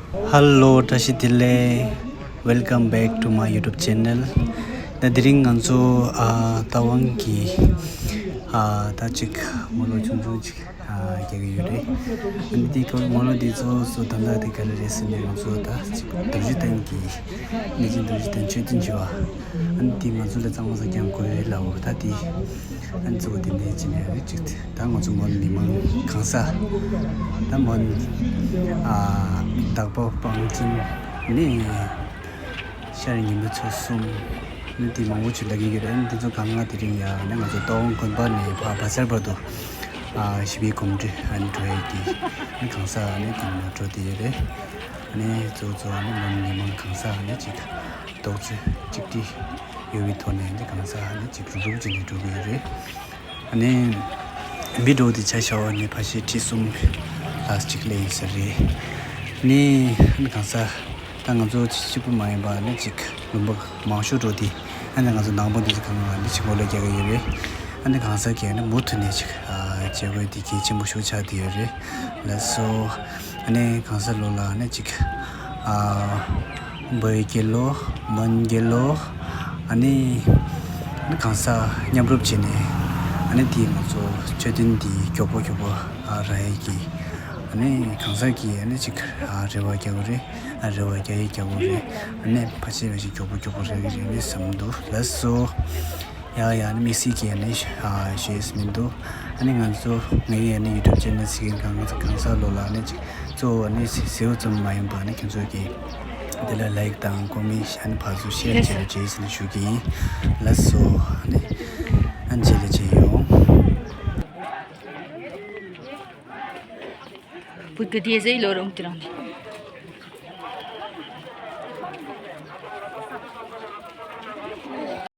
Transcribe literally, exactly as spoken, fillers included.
Hello, བཀྲ་ཤིས་བདེ་ལེགས། Welcome back to my YouTube channel. ད་དེ་རིང་ང་ཚོ་ཨ་རྟ་དབང་གི་ཨ་ད་ཅིག་རྨོ་ལོ་ཆུང་ཆུང་ཅིག་ཨ་རྒྱག་གི་ཡོད་རེད། ཨ་ནི་དེ་སྐབས་རྨོ་ལོ་དེ་ཚོ་སོ་ད་ལྟ་དེ་ག་རེ་རེད་ཟེར་ནས་ང་ཚོ་ད་ཅིག་རྡོ་རྗེ་གདན་གྱི་གནས་ཆེན་རྡོ་རྗེ་གདན་མཆོད་རྟེན་བྱེད་པ། ཨ་ནི་དེ་ང་ཚོ་ལ་གཙང་མ་ས་ཀྱང་དགོས་ལབ་ད་དེ། ཨ་ནི་གཙོ་བོ་དེ་འདྲའི་ཅི་ནས་རེད་ཅིག་ད་ང་ཚོ་མོན་མི་མང་གང་ས་ད་མོན་ཨ་དྭགས་པོ་པང་ཅིན་ནས་ཤར་ཉི་མ་ཚོ་གསུམ་ནི་དེ་མང་པོ་ཅིག་ལ་གི་ཡོད་རེད། ཨ་ནི་དེ་ཚོ་གང་ང་དེ་རིང་ཡ་ནི་ང་ཚོ་རྟ་དབང་དགོན་པ་ནས་ཕ་བ་སར་བར་དུ་ཨ་ཞི་བའི་གོམ་འདྲི་ཨ་ནི་འགྲོ་ཡས་ཀྱི་ནི་གང་ས་ནི་དེ་མ་འགྲོ་དེ་ཡོད་རེད། ཨ་ནི་གཙོ་བོ་གཙོ་བོ་ནི་མོན་མི་མང་གང་ས་ནི་ཅིག་རྡོག་རྩ་གཅིག་སྒྲིལ་ཡོད་པའི་ཐོག་ནས་ནི་གང་ས་ནི་ཅིག་རུབ་རུབ་ཅིག་ནས་འགྲོ་གི་ཡོད་རེད། ཨ་ནི་མི་འགྲོ་དེ་ཆ་བཞག་པ་ནི་ཕལ་ཆེར་ཁྲི་གསུམ་ལ་གཅིག་ལས་ཡིན་ས་རེད། ནི་ཨ་ནི་གང་ས་ད་ང་ཚོ་གཅིག་པུ་མ་ཡིན་པ་ནི་ཅིག་ལུང་པ་མང་ཤོས་འགྲོ་དེ་ཨ་ནི་ང་ཚོ་ནང་པ་འདི་ཚོ་གང་ལ་ནི་ཅིག་ངོ་ལོག་རྒྱག་གི་ཡོད་རེད། ཨ་ནི་གང་ས་གས་ནི་མུ་མཐུད་ནས་ཅིག་ཨ་བྱེད་དགོས་དེ་གལ་ཆེན་པོ་ཤོས་ཆགས་དེ་ཡོད་རེད། ལགས་སོ། ཨ་ནི་གང་ས་ལོ་ལ་ནི་ཅིག་ཨ་བོད་རྒྱལ་ལོ། མོན་རྒྱལ་ལོ། ཨ་ནི་གང་ས་མཉམ་རུབ་བྱས་ནས་ཨ་ནི་དེ་ང་ཚོ་མཆོད་རྟེན་འདི་མགྱོགས་པོ་མགྱོགས་པོ་ཨ་རག་ཡས་ཀྱི་ཨ་ནི་གང་ས་གི་ཨ་ནི་ཅིག་ཨ་རེ་བ་རྒྱག་གི་རེད། ཨ་རེ་བ་རྒྱག་ཡས་རྒྱག་གི་རེད། ཨ་ནི་ཕལ་ཆེར་ཕལ་ཆེར་མགྱོགས་པོ་མགྱོགས་པོ་རག་གི་རེད་ནི་བསམ་འདུག་ལགས་སོ། ཡ་ཡ་ནི་དམིགས་བསལ་གྱི་ནི་ཞེས་མི་འདུག་ཨ་ནི་ང་ཚོ་ངའི་ནི་ཡུ་ཊུབ་ཆེ་ནལ་གཟིགས་མཁན་གང་གང་ས་ལོ་ལ་ནི་ཅིག་གཙོ་བོ་ནི་ཟེར་བ་ཙམ་མ་ཡིན་པ་ནི་ཁྱོད་ཚོ་གི་དེ་ལ་ལའིག་དང་ཀོ་མེན་ཨ་ནི་ཕར་ཚུར་ཤེར་བྱས་རྗེས་ནི་ཞུ་གི་ཡིན། ལགས་སོ། ཨ་ནི་ཨ་ནི་རྗེས་ལ་མཇལ་ཡོང་། བུ་ག་དེ་ཟེར་ལོ་རུང་དེ་རང་དེ།